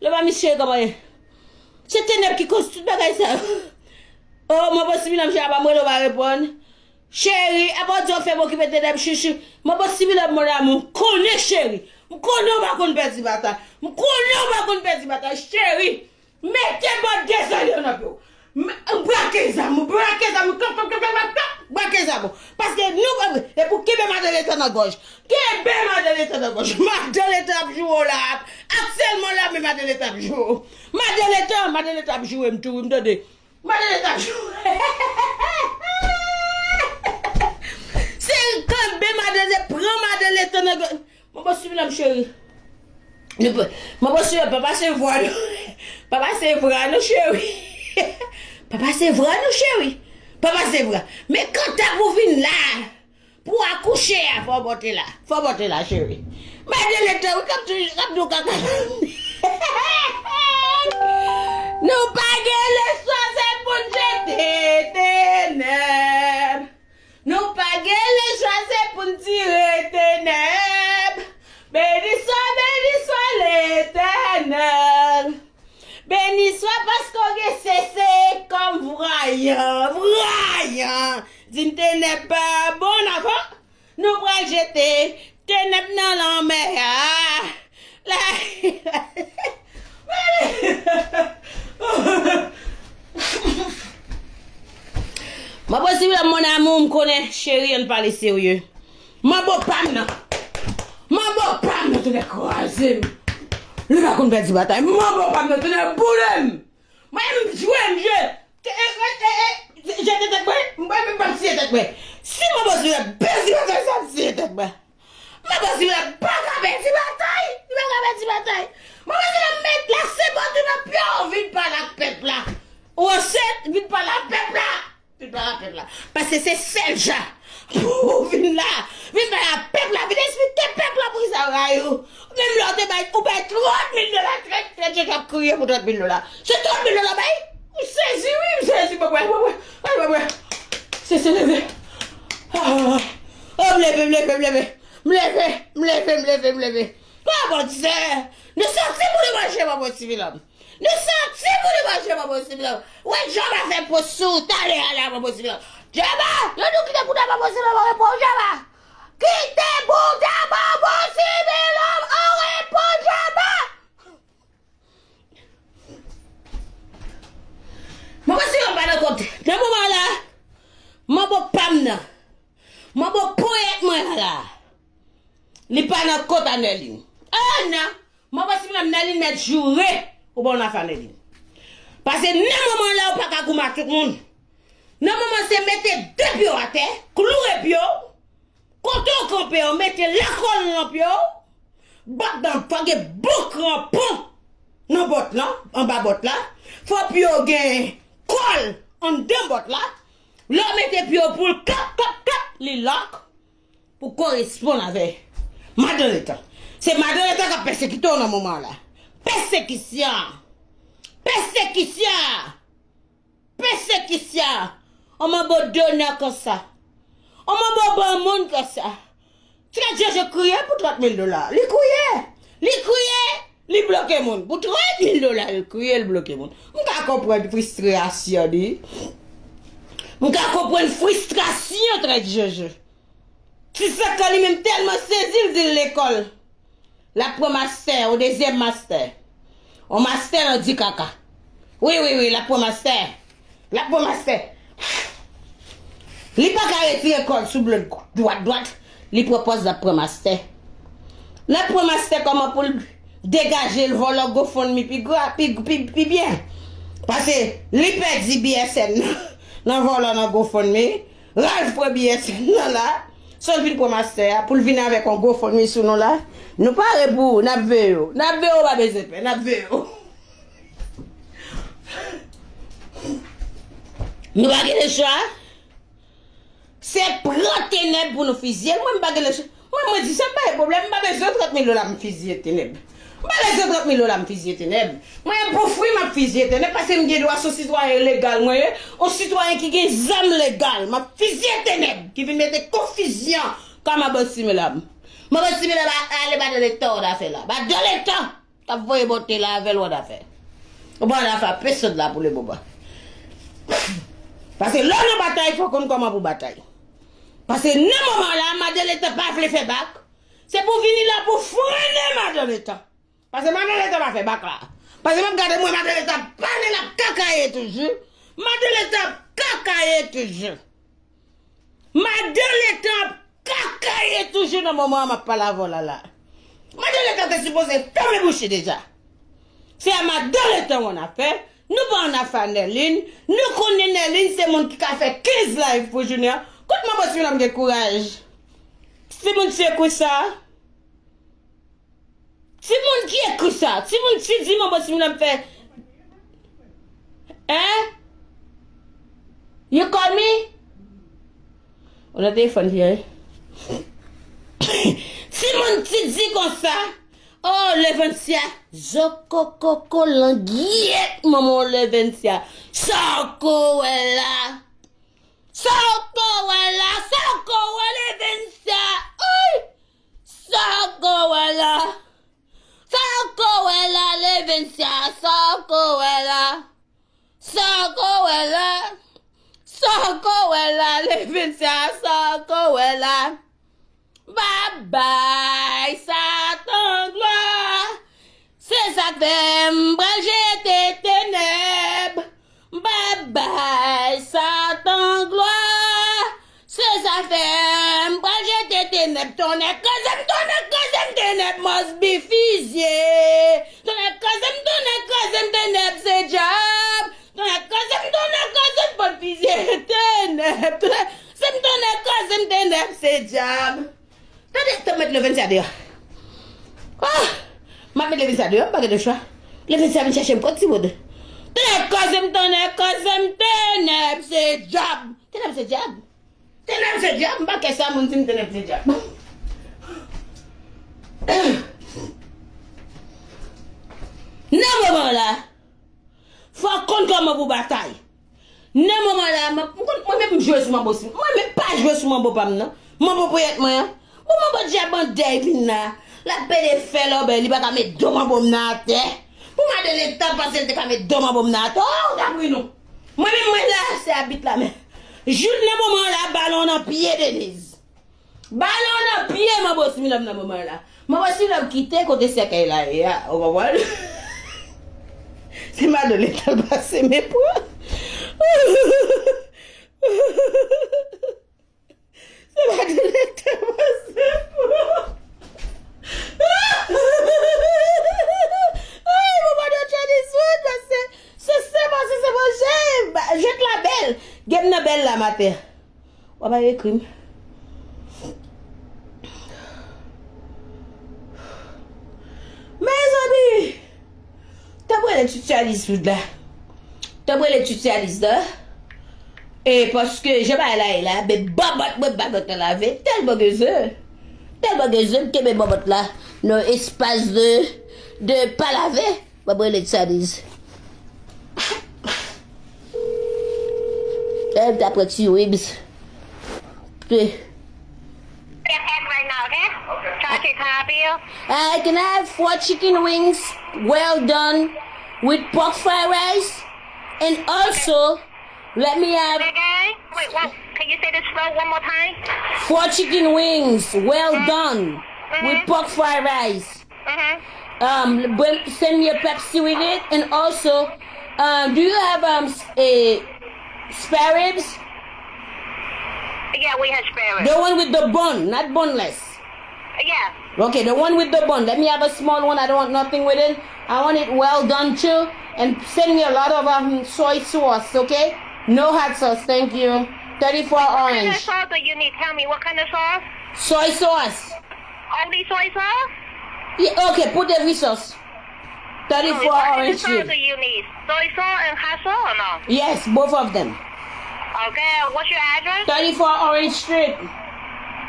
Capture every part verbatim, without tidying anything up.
Lè pa misye kòman ye? Se tenèb ki koz tout bagay sa yo. Oh, mwen posib nan msye pa m rele w pa reponn. Cheri, apa w di w fè m okipe tenèb chouchou? Mwen posib nan mon amour. M konnen cheri. M konnen w pa konn pèdi batay. M konnen w pa konn pèdi batay. Cheri, mete bòt dezòd yo nan pye w. M- Brake zam ou, brake zam ou, klap, klap, klap, klap, klap, klap, brake zam ou. Paske nou, e pou kenbe madan letan nan gòj. Kenbe madan letan nan gòj. Madan letan ap joure w la. Aktyèlman la, men madan letan ap joure w. Madan letan, madan letan ap joure m tou, wi, m tande. Madan letan ap joure. Se kanpe madan letan, pran madan letan nan gòj. Mwen posib nan cheri. Nou pe- Mwen posib pa pase vwa nou. Pa pase vwa nou cheri. Pa pase vwa nou cheri. Pa pase vwa. Men kanta pou vin la. Pou akouche a, fò bòte la. Fò bòte la cheri. Madan letan, wi, k ap tou- k ap di w kaka. Nou pa gen lechwa, se pou n jete tenèb. Nou pa gen lechwa, se pou n tire tenèb. Beni swa, beni swa Letènèl. Beni swa paske w gen sese kòm vwayan, vwayan. Di m tenèb pa bon ankò. Nou pral jete tenèb nan lanmè a. La. Mwen posib la, mon amour, m konnen, cheri, ann pale serye. Manbo pa m nan. Manbo pa m nan, tounen kraze m. Li pa konn pèdi batay. Manbo pa m nan, tounen boule m. Mwen, m jwe, m jwe. Te- e- e- e- e- Jete tèt mwen. Mwen, m p ap siye tèt mwen. Si manbo si la pèdi batay sa, m siye tèt mwen. Manbo si la pa ka pèdi batay. Li pa ka pèdi batay. Manbo si la met la se bòt ou nan pye w, vin pale ak pèp la. Ou ansent, vin pale ak pèp la. Vin pale ak pèp la. Paske se sèl jan pou w vin la. Vin pale ak pèp la. Vin eksplike pèp la poukisa yo rayi w. Menm lè w te bay, ou bay trant mil dola, trant, trant, trant, ap kriye pou trant mil dola. Se trant mil dola bay? M sezi, wi, m sezi, bòbwè, bòbwè, ay, bòbwè. Se, se leve. Ah, oh, m leve, m leve, m leve. M leve, m leve, m leve, m leve. Oh, Bondye. Nou sòti pou nou manje, bòbwè, ti vilòm. Nou sòti pou nou manje, bòbwè, ti vilòm. Wè, Djaba fè pòs sou talè a la, bòbwè, ti vilòm. Djaba, yo nou kite bouda, bòbwè, ti vilòm, an repo, Djaba. Kite bouda, bòbwè, ti vilòm, an repo, Djaba. Mwen pa si yo pa nan kont. Nan moman la, manbo pa m nan. Manbo ponyèt mwen an la. Li pa nan kont a Nèlin. Ah, nan. Manbo si m nan Nèlin mèt joure. Ou pa yon afè a Nèlin. Paske nan moman la, ou pa ka goumen ak tout moun. Nan moman se mete de pye w atè, kloure pye w. Kote w kanpe an, mete lakòl nan pye w. Bòt nan, fò gen bon kranpon nan bòt lan, anba bòt la. Fò pye w gen kòl anndan bòt la. Lè w mete pye w pou l klap, klap, klap, li lòk pou koresponn avè madan letan. Se madan letan k ap pèsekite w nan moman an la. Pèsekisyon! Pèsekisyon! Pèsekisyon! An manbo donè konsa. An manbo bon moun konsa. Trè Jeje kriye pou trant mil dola. Li kriye! Li kriye! Li bloke moun. Pou trant mil dola, li kriye, li bloke moun. M ka konprann fristrasyon li. M ka konprann fristrasyon Trè Jeje. Ti Sankan li menm tèlman sezi, l di l lekòl. L ap pran mastè, yon dezyèm mastè. Yon mastè nan di kaka. Wi, wi, wi, l ap pran mastè. L ap pran mastè. Li pa ka retire kò l sou blo dwat, dwat. Li pran pòz l ap pran mastè. L ap pran mastè kòman pou l degaje l vòlò GoFundMe pi gra, pi, pi, pi byen. Paske li pèdi B S N nan, nan vòlò nan GoFundMe. Ralph pran B S N nan la. Sot vin pran mastè a, pou l vin avèk yon GoFundMe sou nou la. Nou pare pou ou, n ap veye w. N ap veye w, pa bezwen pè, n ap veye w. Nou pa gen lechwa. Se pran tenèb pou nou fizye l. Mwen, m pa gen lechwa. Mwen, mwen di sa, m pa gen pwoblèm. M pa bezwen trant mil dola m fizye tenèb. M pa bezwen trant mil dola m fizye tenèb. Mwen, pou fri m ap fizye tenèb, paske m gen dwa, se yon sitwayen legal mwen ye, yon sitwayen ki gen zam legal. M ap fizye tenèb, ki vin mete konfizyon kòm anba simen la. M anba simen la, ba, ale ba de letan w afè la. Ba de letan! T ap voye bote la avè l, wè n afè. Ou pa nan afè a pèsonn la pou le moman. Paske lè w nan batay, fò w konn kòman pou batay. Paske nan moman la, madan Letan pa vle fè bak. Se pou vini la pou frennen madan Letan. Paske madan Letan pa fè bak la. Paske m ap gade m wè madan Letan ap pale, l ap kakaye toujou. Madan Letan ap kakaye toujou. Madan Letan ap kakaye toujou nan moman an m ap pale avè w la la. Madan Letan te sipoze fèmen bouch li deja. Se a madan Letan w annafè. Nou pa annafè a Nèlin. Nou konnen Nèlin se moun ki ka fè kenz live pou jounen an. Kot manbo Smilam gen kouraj? Timoun ti ekri sa. Timoun ki ekri sa? Timoun ti di manbo Smilam fè. Hein? You call me? Ou nan telefòn, cheri? Timoun ti di konsa. Oh, Levencia. Zokokoko langyèt manman w Levencia. Sa w ko wè la? Sa w ko wè la? Sa w ko wè Levencia? Oy! Sa w ko wè la? Sa w ko wè la, Levencia? Sa w ko wè la? Sa w ko wè la? Sa w ko wè la, Levencia? Sa w ko wè la? Babay, Satan glwa. Se sa k fè m pral jete tenèb. Babay, Satan glwa. Se sa fè m pral jete tenèb. Tonnè kraze m, tonnè kraze m, tenèb must be fizye. Tonnè kraze m, tonnè kraze m, tenèb se dyab. Tonnè kraze m, tonnè kraze m, pot fizye. Tenèb, tonnè kraze m, tonnè kraze m, tenèb se dyab. Tande, tande, met Levencia deyò. Ah! M ap met Levencia deyò, m pa gen de chwa. Levencia vin chèche m kot ti wòd. Tonnè kraze m, tonnè kraze m, tenèb se dyab. Tenèb se dyab. Tenèb se dyab, m pa kè sa moun di m tenèb se dyab. Nan moman la, fò w konn kòman pou batay. Nan moman la, m ap, m konn, mwen menm m jwe sou manbo si. Mwen menm pa jwe sou manbo pa m nan. Manbo ponyèt mwen an. Bon, manbo dyab an dèy vin la. L ap pede fè lòbèy, li pa ka met do manbo m nan atè. Pou madan Letan panse l te ka met do manbo m nan atè. Oh, w t ap ri nou. Mwen menm mwen la, se abit la men. Jouk nan moman la, balon nan pye Deniz. Balon nan pye manbo Smilam nan moman la. Manbo Smilam kite kote sèkèy la ye a, ou konprann? Se madan Letan l pase, men pran. Se madan Letan l pase, pran. Ay, manman de Chinese food, pase. Se, se pa, se, se pa, je, je te la belle. Gen m nan bèl la maten. W ap al ekri m. Mezanmi! T ap rele Tityalis food la. T ap rele Tityalis la. E paske jan bagay la ye la, men babòt mwen babòt la lave. Tèlman gen ze. Tèlman gen ze, m kenbe babòt la nan espas de, de pa lave. Mwen prele Tityalis. Lè m ta pran ti ribs. Pe. Can I have four chicken wings, well done, with pork fried rice, and also let me have Again? Wait, what? Can you say this slow one more time? Four chicken wings, well done, with pork fried rice. Um, bring, send me a Pepsi with it, and also, um, do you have um s- a spare ribs? Yeah, we have spare ribs. The one with the bone, not boneless. Yeah. Okay, the one with the bone. Let me have a small one. I don't want nothing with it. I want it well done too. And send me a lot of um soy sauce, okay? No hot sauce, thank you. Thirty-four orange. What kind of sauce do you need? Tell me what kind of sauce. Soy sauce. Only soy sauce? Yeah, okay, put every sauce. Thirty-four Orange Street. What kind of sauce do you need? Soy sauce and hot sauce or no? Yes, both of them. Okay, what's your address? Thirty-four Orange Street.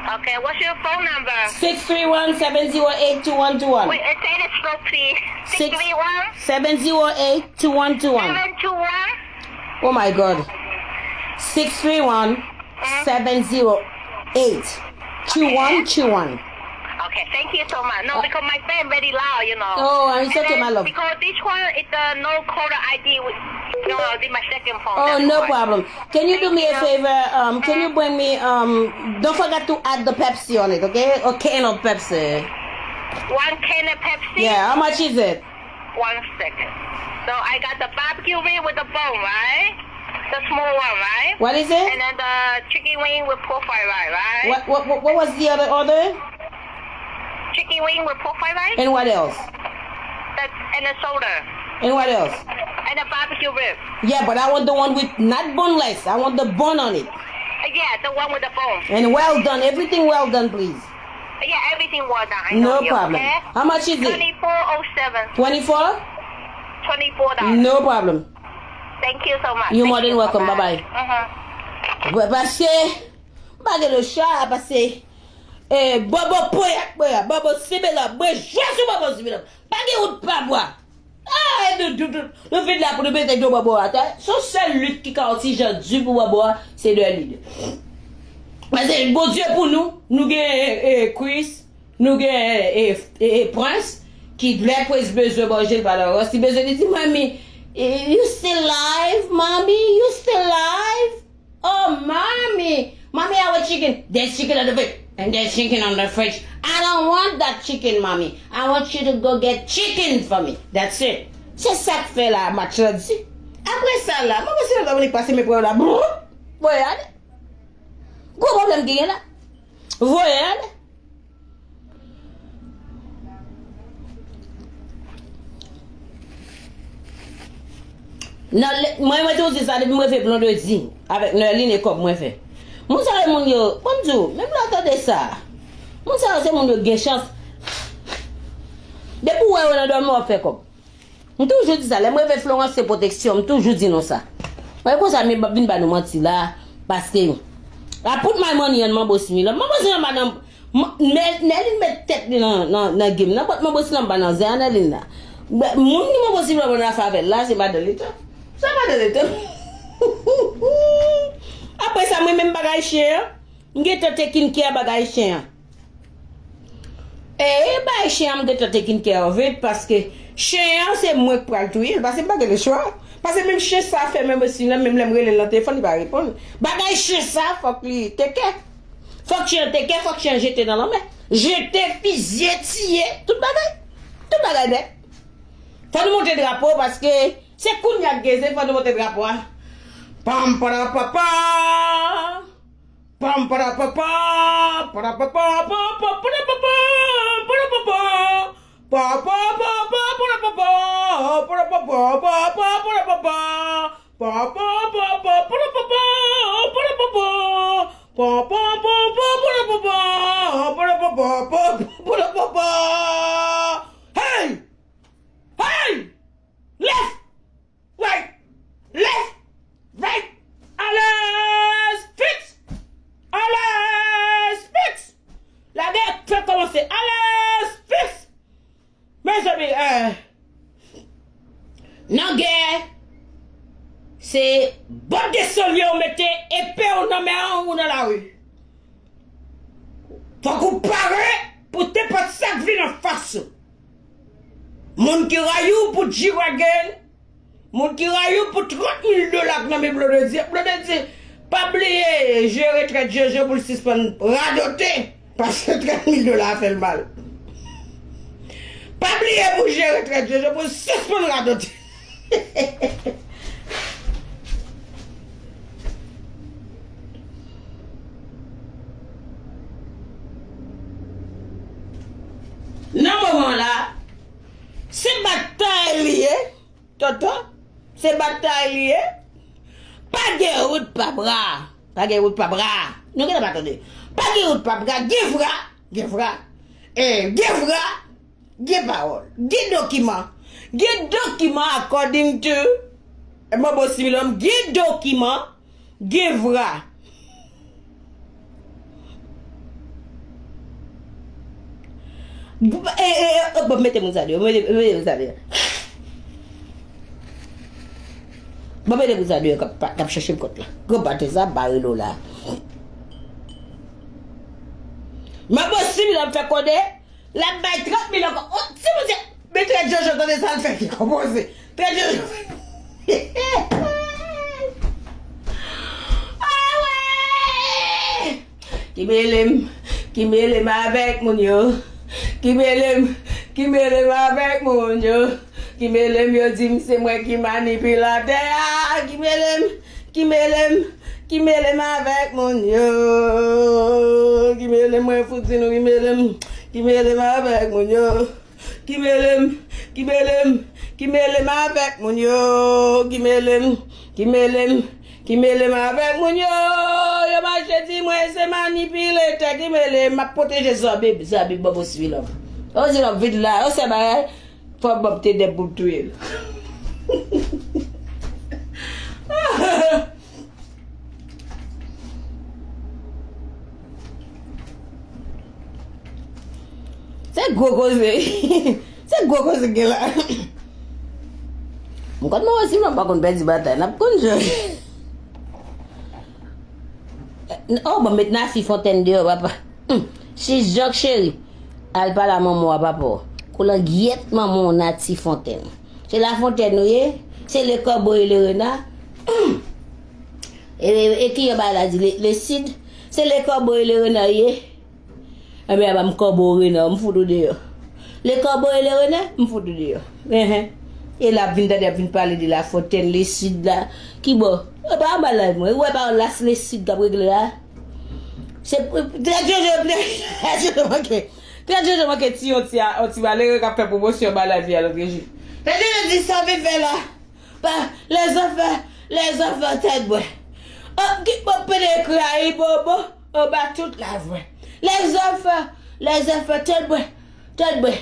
Okay, what's your phone number? Six three one, seven zero eight, two one two one. Wait, say this slow, please. Six three one? Seven zero eight, two one two one. Seven two one? Oh my God. Six three one, seven zero eight, two one two one. Okay, thank you so much. No, because my phone very loud, you know. Oh, it's okay, my love. Because this one is the no caller I D. With, no, this my second phone. Oh, no problem. Can you do me a favor? Um, can you bring me, um, don't forget to add the Pepsi on it, okay? A can of Pepsi. One can of Pepsi? Yeah, how much is it? One second. So I got the barbecue rib with the bone, right? The small one, right? What is it? And then the chicken wing with pork fried rice, right? What, what, what, what was the other order? Chicken wing with pork fried rice. And what else? That, and a soda. And what else? And a barbecue rib. Yeah, but I want the one with not boneless. I want the bone on it. Uh, yeah, the one with the bone. And well done. Everything well done, please. Yeah, everything well done. I know. No problem. Okay? How much is it? Twenty-four oh seven. Twenty-four? Twenty-four dollars. No problem. Thank you so much. You're more than welcome. Bye bye. Mm-hmm. Paske, bagay le chat, paske, eh, bobo poyak, boya, bobo sibila, bwe jwe sou bobo sibila. Pa gen wout pa bwa. Ah, nou, nou, nou, nou vin la pou nou mete do bobo atè. Se yon sèl lit ki ka yon ti jan di pou bobo a, se de lide. Paske Bondye pou nou, nou gen, eh, Chris, nou gen, eh, eh, eh, Prince, ki lè Prince bezwen manje, l pa nan rans, li bezwen li di, "Mami, eh, you still live? Mommy, you still live?" Oh, mommy, mommy, our chicken. There's chicken on the fridge. And there's chicken on the fridge. I don't want that chicken, mommy. I want you to go get chicken for me. That's it. Se sa k fè la, match la di. Apre sa la, mwen mwen se lòm li pase men pran la. Brrr. Voye ale. Gwo pwoblèm ki gen la. Voye ale. Nan le- mwen, mwen te di sa depi mwen fè Blondedy avèk Nerline e kòb mwen fè. Moun sa yo, moun yo, ban m di w, menm lè w tande sa, moun sa yo se moun yo gen chans. Depi w wè yo nan dòmi, w ap fè kòb. M toujou di sa, lè m reve Florence se pwoteksyon, m toujou di nou sa. Mwen konsa, men m ap vin ba nou manti la, paske I put my money on Manbo Similan. Manbo Similan pa nan, m- Nè- Nèlin met tèt li nan, nan, nan game nan, but Manbo Similan pa nan zen a Nèlin la. But moun ki Manbo Similan ban afè avè l la, se madan li tou. Se madan li tou. Apre sa, mwen menm bagay chen an, m gentan taking care bagay chen an. E bay chen an m gentan taking care of it, paske chen an se mwen k pral touye l, paske m pa gen lechwa. Paske menm chen sa fè menm si nan menm lè m rele l nan telefòn, li pa reponn. Bagay chen sa, fòk li take care. Fòk chen an take care, fòk chen an jete nan lanmè. Jete, fizye, tiye, tout bagay. Tout bagay nèt. Fò nou monte drapo, paske se kounye a k gen zen, fò nou monte drapo a. Pam, para, papa. Pam, para, papa, para, papa, pa, pa, para, papa, para, papa. Pa, pa, pa, pa, para, papa, para, papa, pa, pa, para, papa. Pa, pa, pa, pa, para, papa, para, papa. Pa, pa, pa, pa, para, papa, para, papa, pa, pa, para, papa. Hey! Hey! Left! Right! Left! Right! Alèz! Fiks! Alèz! Fiks! Lagè fèk kòmanse! Alèz! Fiks! Mezanmi, eh, nan gè, se bòt de solye w mete epe w nan men an ou nan lari. Fòk ou pare pou nenpòt sa k vin anfas ou. Moun ki rayi w pou G-Wagon, moun ki rayi w pou trant mil dola k nan men Blondedy, Blondedy, pa bliye jere trèt Jojo pou l sispann radote, paske trant mil dola a fè l mal. Pa bliye pou jere trèt Jojo pou l sispann radote. Nan moman la, se batay li ye, tonton, se batay li ye. Pa gen wout pa bra, pa gen wout pa bra. Nou gentan pa tande. Pa gen wout pa bra, gen vra, gen vra. E, gen vra, gen pawòl, gen dokiman. Gen dokiman according to Manbo Similòm, gen dokiman, gen vra. E, e, e, bon, mete moun sa deyò, mete, mete moun sa deyò. Bon, mete moun sa deyò k ap, k ap chache m kont la. Gwo batè sa, bare lo la. Manbo Similòm fè konnen, L ap bay trant mil ankò. Oh, si Bondye, men Trèt Jojo, tande sa l fè ki konpoze. Trèt Jojo. Awe! Ki mele m, ki mele m avèk moun yo. Ki mele m, ki mele m avèk moun yo. Ki mele m, yo di m se mwen ki manipilatè a. Ki mele m, ki mele m, ki mele m avèk moun yo. Ki mele m, mwen fout di nou ki mele m, ki mele m avèk moun yo. Ki mele m, ki mele m, ki mele m avèk moun yo. Ki mele m, ki mele m, ki mele m avèk moun yo. Yo mache di mwen se manipilatè ki mele m. M ap pwoteje Zabib, Zabib, bòbò svilòp. Yo di lòp vit la, yo se bagay. Fò Bòb te dèb pou m touye l. Se gwo koze. Se gwo koze gen la. M konn mwen osi, mwen pa konn pèdi batay. N ap konn jwe. Oh, bon, met Nafi Fontèn deyò, papa. Hum. Chizòk cheri. Al pale a manman w a papa w. Kou langyèt manman w Nati Fontèn. Se Lafontèn ou ye? Se le kòbo e le rena? Hum. E, e, e ki yo ba la di le, le sid? Se le kòbo e le rena ye? Ebyen, ba m kòbo rena, m fout ou deyò. Le kòbo e le rena, m fout ou deyò. Enhen. E la ap vin tande, ap vin pale de Lafontèn, le sid la. Ki bò? E pa anba live mwen. Ou wè pa las le sid k ap regle la? Se Trèt Jojo, Trèt Jojo manke. Trèt Jojo manke ti yon ti a, yon ti malere k ap fè pwomosyon ba live a lòt jou. Trèt Jojo di sa w vin fè la. Pa, les enfants, les enfants, tèt bwè. Oh, ki bon pede krayi bobo, anba tout lavwè. Les enfants, les enfants, tèt bwè, tèt bwè.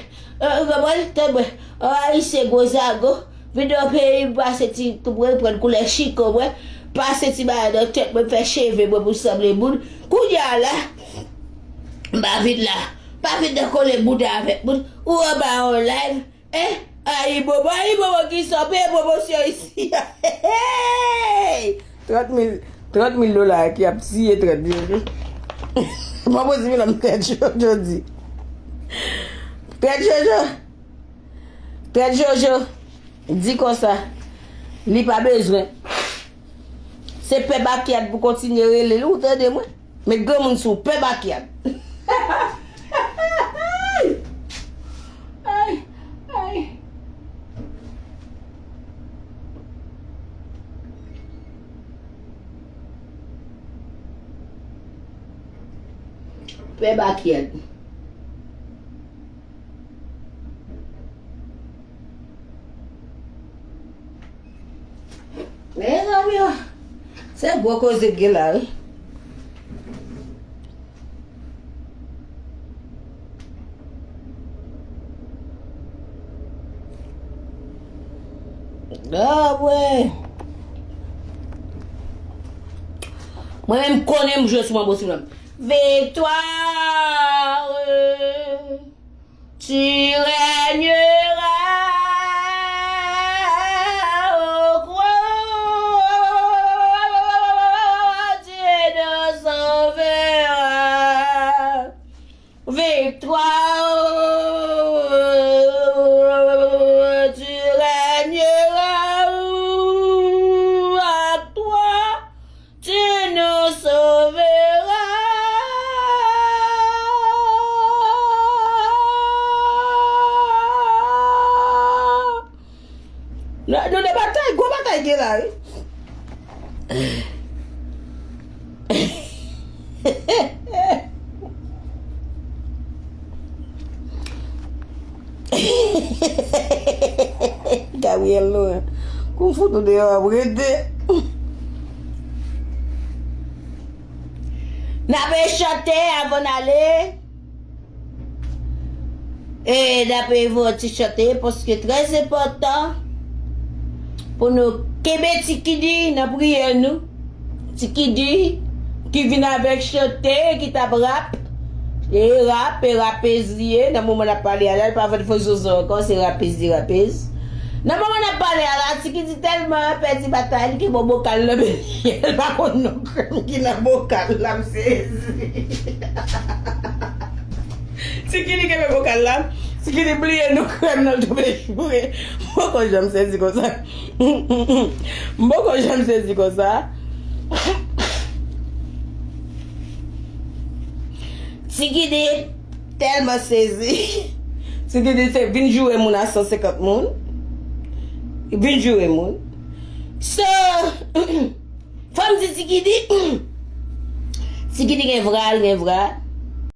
Euh, ou konprann? Tèt bwè. Oh, Ayisyen gwo zago. Vin nan peyi m pase ti, pou mwen pran koulè chiko mwen. Pase ti bagay nan tèt mwen, fè cheve mwen pou sanble moun. Kounye a la, m pa vin la. Pa vin nan kole bouda avèk moun. Ou anba yon live. Eh, Ayibobo, Ayibobo, ki sa w peye pwomosyon isi a? Hey! Trant mil, trant mil dola ki ap tiye Trèt Jojo. Mwen poze vin nan Trèt Jojo di. Trèt Jojo. Trèt Jojo. Di konsa. Li pa bezwen. Se pè Bakyad pou kontinye rele l, ou tande mwen? Met granmoun sou pè Bakyad. Ay, ay. Pè Bakyad. Mezanmi, se gwo koze k gen la, wi. Ah, ouais. Mwen menm konnen m jwe sou manbo sou nonm. Viktwa! Tu régneras, au crois, tu nous sauveras. Victoire, tu régneras, à toi tu nous sauveras. Nou, nou nan batay, gwo batay gen la, wi. Gabriel Laurent. Kou m fout ou deyò, w ap rete. N ap chante avan n ale. E n ap evo ti chante, paske trè enpòtan pou nou kenbe Ti Kidi nan priyè nou. Ti Kidi ki vin avèk chante, ki t ap rap. E rap, e rapez li ye. Nan moman n ap pale a la, li pa fè fo zozo ankò, se rapez li rapez. Nan moman n ap pale a la, Ti Kidi tèlman pèdi batay, li gen bon bokal nan men li. Li pa konn non krèm ki nan bokal la, m sezi. Tikidi kenbe bokal la. Tikidi bliye nou krèm nan l tonbe choure. M poko janm sezi konsa. M poko janm sezi konsa. Tikidi tèlman sezi. Tikidi se vin joure moun a san senkant moun. Vin joure moun. So, fò m di Tikidi. Tikidi gen vra, l gen vra.